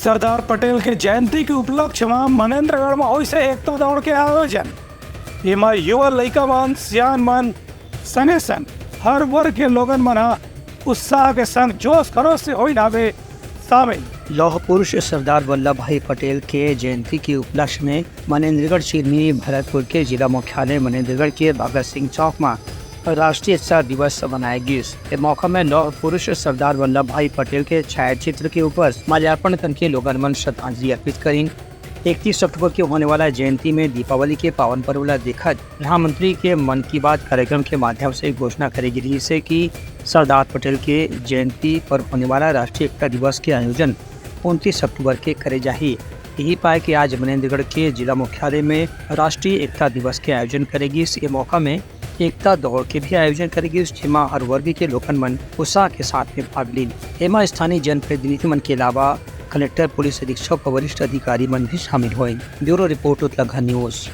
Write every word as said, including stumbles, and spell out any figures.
सरदार पटेल के जयंती के उपलक्ष्य म मनेंद्रगढ़ म होइस हे एकता दौड़ के आयोजन। एमा युवा लइका मन, सियान मन, संगे संग हर वर्ग के लोगन मन ह उत्साह के संग जोश खरोश से होइन हवे शामिल। लौह पुरुष सरदार वल्लभ भाई पटेल के जयंती के उपलक्ष्य में मनेंद्रगढ़ चिरमी भरतपुर के जिला मुख्यालय मनेंद्रगढ़ के भगत सिंह चौक म राष्ट्रीय एकता दिवस मनाए गिस। ए मौका में लौह पुरुष सरदार वल्लभ भाई पटेल के छायाचित्र के ऊपर माल्यार्पण करके लोगन मन श्रद्धांजलि अर्पित करिन। इकतीस अक्टूबर के होने वाला जयंती में दीपावली के पावन पर्व ला देखत प्रधानमंत्री के मन की बात कार्यक्रम के माध्यम से घोषणा करे गे रिहिस हे कि सरदार पटेल के जयंती पर होने वाला राष्ट्रीय एकता दिवस के आयोजन उनतीस अक्टूबर के करे जाही। यही पाए कि आज मनेंद्रगढ़ के जिला मुख्यालय में राष्ट्रीय एकता दिवस के आयोजन करे गिस। ये मौका में एकता दौड़ के भी आयोजन करे गिस, जेमा हर वर्ग के लोगन मन उत्साह के साथ में भाग लीन। एमा स्थानीय जनप्रतिनिधि मन के अलावा कलेक्टर, पुलिस अधीक्षक और वरिष्ठ अधिकारी मन भी शामिल होए। ब्यूरो रिपोर्ट, उतलाघाट न्यूज।